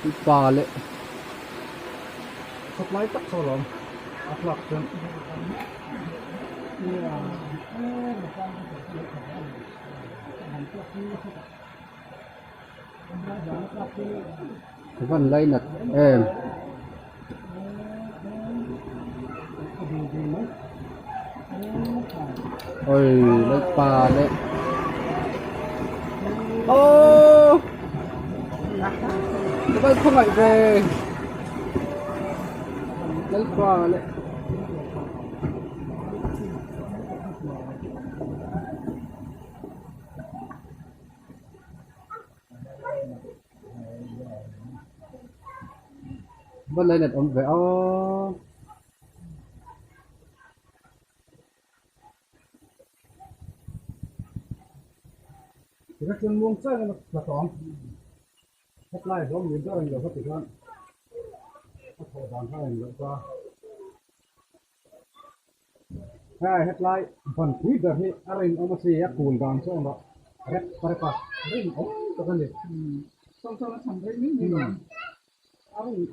Pa leh khawtlai tak saw lawm a tlak chuan ka van lainat em. Oi lalpa leh aww ka van khawngaih ve lalpa leh. Va lainat awm ve aw. Tika chuan muang chang in a tla tawh ang. Hetlai zawng ni ber a ni lo kha ti khan a thawh dan kha a in loh ta. Hei hetlai ban pui ber hi a rinawm a si a kul dan chu a awm a rep rep a rinawm tak a ni. Saw saw a chhan rei mai mai lo. A rinawm.